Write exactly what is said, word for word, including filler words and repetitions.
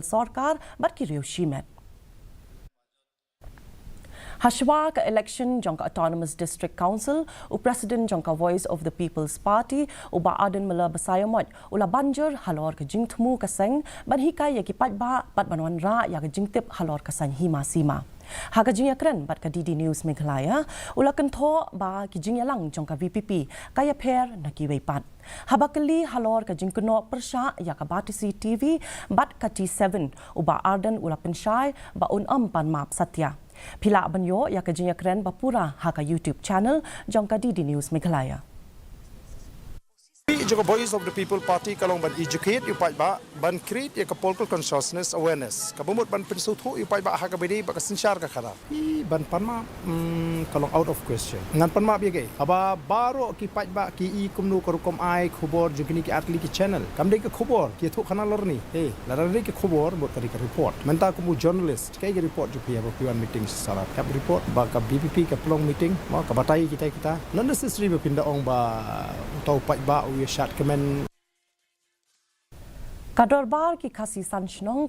sorkar bad ki riew shimet. Hashwa ka election jong ka Autonomous District Council, u President jong ka Voice of the People's Party, u Bah Ardent Miller Basaiawmoit, u la ban jur halor ka jingthmu ka seng ban hikai ïa ki paidbah bad ban wanrah ïa ka jingtip halor ka saiñ hima sima. Ha ka jingïakren bad ka D D News Meghalaya, u la kynthoh ba ki jingïalang jong ka V P P ka ïapher na kiwei pat. Haba kylli halor ka jingkynnoh pyrshah ïa ka Batesi T V bad ka T seven, u Bah Ardent u la pynshai ba un ym pan map satia. Phi lah ban ïoh ïa ka jingïakren ba pura ha ka YouTube channel jong ka D D News Meghalaya. Jong ka Voice of the People Party ka long ban educate ïa u paidbah, ban create ïa ka political consciousness, awareness. Kaba mut ban pynsngewthuh ïa u paidbah ha kaba ïadei bad ka synshar ka khadar. Ïa ban pan map, mm, ka long out of question. Ngan pan map ïa kaei? Haba baroh ki paidbah ki i kumno ka rukom ai khubor jong kine ki artylli ki channel. Kam dei ka khubor ki ïathuh khana lorni. Hei, lada dei ka khubor, mut ka dei ka report. Mynta kum u journalist, kaei ka report jong phi haba phi wan meeting sha Salad? Ka report ba ka V P P ka pynlong meeting, mo, ka batai kita kita. Not necessary ba phin da ong ba uta u paidbah u ïa shad kmen. Ka Dorbar ki Khasi San Shnong